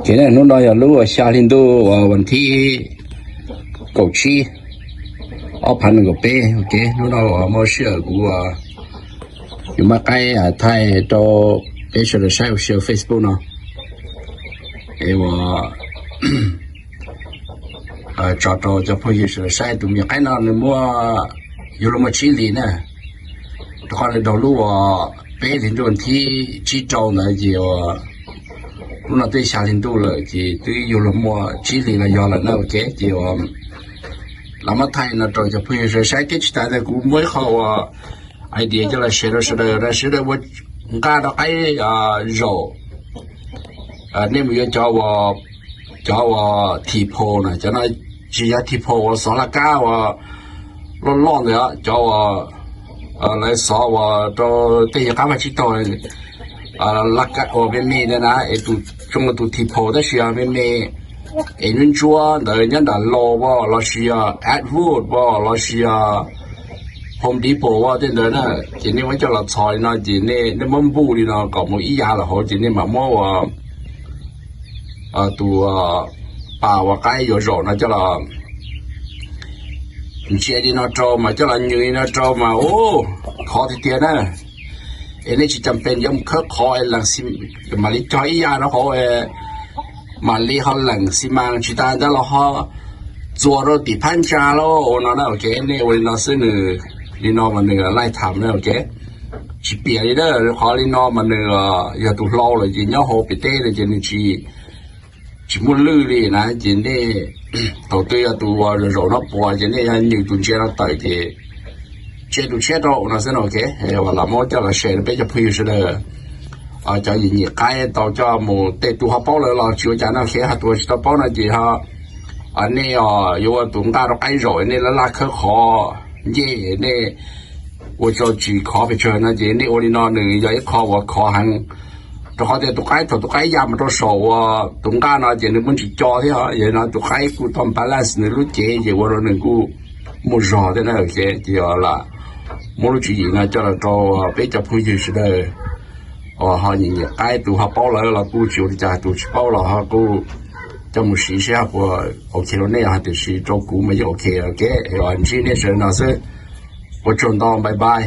Ces hnub no yog lub xya hli ntuj uas vas thib kaum tsib, ob phav nees nkaum peb. Ok, hnub no uas muaj sij hawm kuv yuav muab qaib thaij rau peb sawv daws saib ua si Facebook no, es uas tso rau cov phooj ywg sawv daws saib. Tus me nyuam qaib no nws muaj, yuav luag muaj tsib hlis na, rau qhov nws daug lub uas peb hli ntuj thib tsib rau ntawd ces lub no twb xya hli ntuj lawm ces twb yuav luag muaj tsib hlis los yog lawm na. Ok, ces uas lam muab thaij no rau cov phooj ywg sawv daws saib thiab tsis tas ntawd kuv muaj ib qho uas idea coj los share rau sawv daws, sawv daws ua nqa rau qaib zaum, nej mus yuav cov uas, cov uas thim phom na, cov no tsis yog thim phom uas xov laj kab uas loj loj ntawd, cov uas lawv xov uas rau tej yog qab vaj tsib taug uas me me ntawd na, es tus zoo tus thim phom tab sis yog me me, es ntsuab ntsuab ntawd nyob nram Lowe's los sis yog Atwood los sis yog Home Depot tej ntawd na. Ces nej muab coj los txhos li no ces nej muab npuj li no kom mus ib yav los hauv ces nej mam muab ua tus pas uas qaib yuav zaum no coj los ntsia li no rau mas coj los nws li no rau mas u, khov tiag tiag na. Es nej tsis cam pes yuav mus khawb qhov es lees, mam li cog ib yav rau hauv, mam li ho lees xi mas tsis tas ntawd los ho txuas rau tim phab ntsa lauj ua no na. Ok, nej ua li no xwb nws, li no mas nws laij tham na. Ok, tsis piam li na, qhov li no mas nws yog tus hlau lawm ces nyob hauv pem teb no ces nws tsis, tsis muaj lwj li na. Ces nej thaum twg yog tus uas zaum zaum no puas ces nej yog nws tus ntsia no tawm ces tse tus tshiab rau no xwb no. Ok, lam muab coj los share rau peb cov phooj ywg sawv daws, cov nyiam nyiam qaib tau coj mus, tej tus ho paub lawm los tsis ua cas no. Ok, ho tus tsis tau paub no ces ho nej yuav ua tus nqa rau qaib zaum nej laj laj khawb qhov ncej, nej ua rau tsis khov pes tsawg no ces nej ua li no nws yog ib qho uas khov heev, rau qhov tias tus qaib thaum tus qaib ya mus rau saum uas tus nqa no ces nws muaj ntsis co thiab, yog li no tus qaib kuj tau balance nws lub cev ces ua rau nws kuj muaj zog thiab na. Ok, ces lam muab lub tswv yim no coj los rau peb cov phooj ywg sawv daws uas ho nyiam nyiam qaib, tus ho paub lawm los kuj tsis ua li cas, tus tsis paub los ho kuj coj mus siv seb ho puas ok rau nej, tiam sis rau kuv mas yeej ok. Ok, ntsib nej sawv daws no xwb, ua tsaug ntau, bye bye.